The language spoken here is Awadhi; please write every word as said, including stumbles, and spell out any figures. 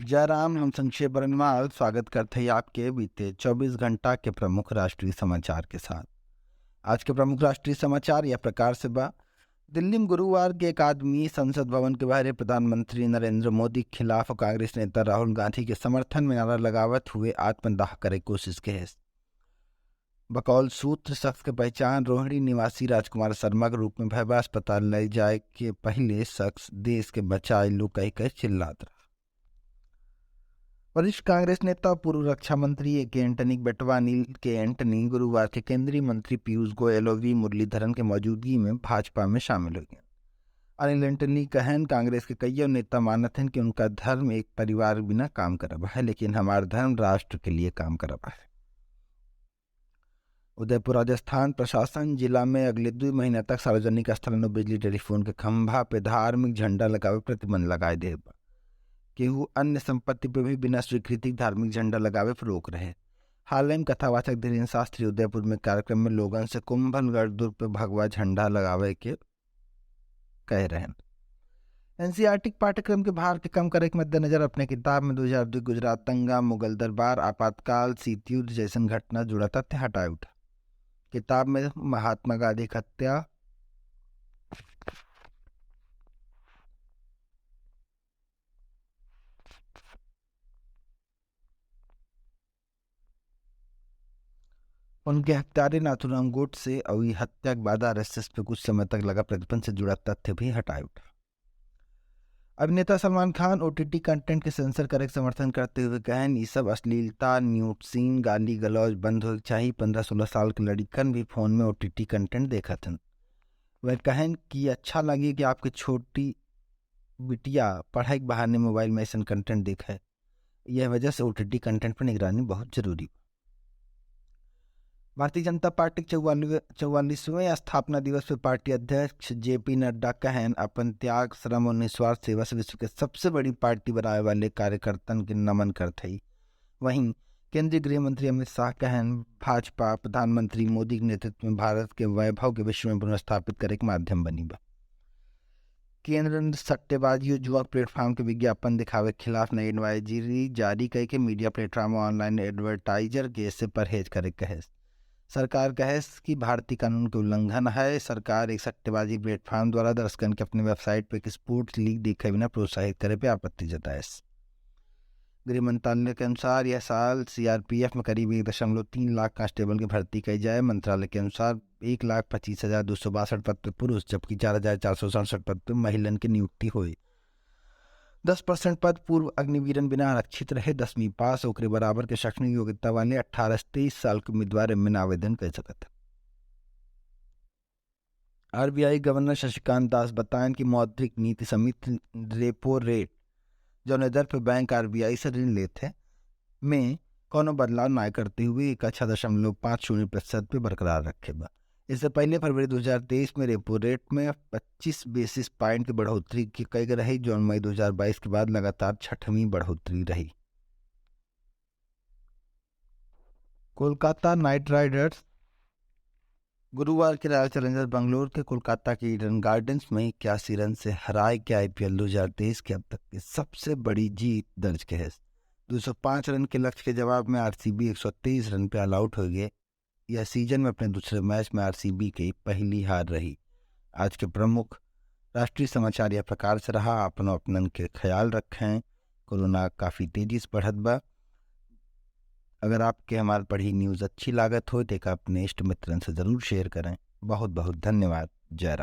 जय राम, हम संक्षेप बरनवाल स्वागत करत हई आपके बीते चउबीस घंटा के प्रमुख राष्ट्रीय समाचार के साथ। आज के प्रमुख राष्ट्रीय समाचार यह प्रकार से बा। दिल्ली में गुरुवार के एक आदमी संसद भवन के बाहरे प्रधानमंत्री नरेंद्र मोदी के खिलाफ कांग्रेस नेता राहुल गांधी के समर्थन में नारा लगावत हुए आत्मदाह करे के कोशिश के है। बकौल सूत्र शख्स के पहचान रोहिणी निवासी राजकुमार शर्मा के रूप में भय बा। अस्पताल ले जाए के पहिले शख्स "देश के बचाए लो" कह के चिल्लात रहा। वरिष्ठ कांग्रेस नेता पूर्व रक्षा मंत्री ए के एंटनी के बेटवा अनिल के एंटनी गुरुवार के केंद्रीय मंत्री पीयूष गोयल और वी मुरलीधरन के मौजूदगी में भाजपा में शामिल हो गए। अनिल एंटनी कहन, "कांग्रेस के कइयो नेता मानत हैं कि उनका धर्म एक परिवार बिना काम करब है, लेकिन हमार धर्म राष्ट्र के लिए काम करब है।" उदयपुर, राजस्थान। प्रशासन जिला में अगले दुइ महीना तक सार्वजनिक स्थलन और बिजली टेलीफोन के खंभा पे धार्मिक झंडा लगावे प्रतिबंध लगाए दे बा। केहू अन्य संपत्ति पे भी बिना स्वीकृति के धार्मिक झंडा लगावे पर रोक रहे। हाल में कथावाचक धीरेन्द्र शास्त्री उदयपुर में कार्यक्रम में लोगन से कुंभलगढ़ दुर्ग पे भगवा झंडा लगावे के कहे रहन। एनसीईआरटी के पाठ्यक्रम के भार के कम करे के मद्देनजर अपने किताब में दो हज़ार दो गुजरात दंगा, मुगल दरबार, आपातकाल, शीत युद्ध जैसन घटना जुड़ा तथ्य हटाए उठा। किताब में महात्मा गांधी के हत्या, उनके हत्यारे नाथूराम गोडसे और ई हत्या के बाद आरएसएस पे कुछ समय तक लगा प्रतिबंध से जुड़ा तथ्य भी हटाए उठा। अभिनेता सलमान खान ओटीटी कंटेंट के सेंसर करे के समर्थन करते हुए कहन, "ई सब अश्लीलता, न्यूड सीन, गाली गलौज बंद होए के चाही। पन्द्रह सोलह साल के लड़िकन भी फोन में ओटीटी कंटेंट देखत हन।" वह कहन कि अच्छा लगे कि आपके छोटी बिटिया पढ़ाई के बहाने मोबाइल में ऐसन कंटेंट देखे। यह वजह से ओटीटी कंटेंट पर निगरानी बहुत जरूरी बा। भारतीय जनता पार्टी के चौवालीसवें, चौवालीसवें स्थापना दिवस पे पार्टी अध्यक्ष जेपी नड्डा कहन, "अपन त्याग, श्रम और निस्वार्थ सेवा से विश्व के सबसे बड़ी पार्टी बनावे वाले कार्यकर्तन के नमन करत हई।" वहीं केंद्रीय गृह मंत्री अमित शाह कहन, "भाजपा प्रधानमंत्री मोदी के नेतृत्व में भारत के वैभव के विश्व में पुनर्स्थापित करे के माध्यम बनी बा।" केंद्र सट्टेबाजी और जुआ प्लेटफॉर्म के विज्ञापन दिखावे के खिलाफ नई एडवाइजरी जारी करके मीडिया प्लेटफॉर्म और ऑनलाइन एडवर्टाइजर के से परहेज करे कहे। सरकार कहे कि भारतीय कानून के उल्लंघन है। सरकार एक सट्टेबाजी प्लेटफॉर्म द्वारा दर्शकन के अपने वेबसाइट पे एक स्पोर्ट्स लीग देखे बिना प्रोत्साहित करे पे आपत्ति जताए। गृह मंत्रालय के अनुसार यह साल सीआरपीएफ में करीब एक दशमलव तीन लाख कांस्टेबल के भर्ती कई जाए। मंत्रालय के अनुसार एक लाख पच्चीस हजार दो सौ बासठ पद पे पुरुष, जबकि चार हजार चार सौ सड़सठ पद पे महिलन के नियुक्ति होई। दस परसेंट पद पूर्व अग्निवीरन बिना आरक्षित रहे। दसवीं पास ओकरे बराबर के शैक्षणिक योग्यता वाले अठारह से तेईस साल के उम्मीदवार एमएन आवेदन कर सकत। आरबीआई गवर्नर शशिकांत दास बताएन कि मौद्रिक नीति समिति रेपो रेट, जौने दर पे बैंक आरबीआई से ऋण लेत है, में कौनो बदलाव ना करते हुए एक अच्छा दशमलव पाँच शून्य प्रतिशत पे बरकरार रखे बा। इससे पहले फरवरी दो हज़ार तेईस में रेपो रेट में पच्चीस बेसिस पॉइंट की बढ़ोतरी की कई गई रही, जौन मई दो हज़ार बाईस के बाद लगातार छठवीं बढ़ोतरी रही। कोलकाता नाइट राइडर्स गुरुवार के रॉयल चैलेंजर्स बेंगलोर के कोलकाता के ईडन गार्डन्स में इक्यासी रन से हराए के आईपीएल दो हज़ार तेईस के अब तक के सबसे बड़ी जीत दर्ज के है। दो सौ पाँच रन के लक्ष्य के जवाब में आरसीबी एक सौ तेईस रन पे ऑल आउट हो गए। यह सीजन में अपने दूसरे मैच में आरसीबी के पहली हार रही। आज के प्रमुख राष्ट्रीय समाचार यह प्रकार से रहा। अपनों अपनन के ख्याल रखें। कोरोना काफ़ी तेजी से बढ़त बा। अगर आपके हमार पढ़ी न्यूज़ अच्छी लागत हो, तो एका अपने इष्ट मित्रन से ज़रूर शेयर करें। बहुत बहुत धन्यवाद। जय राम।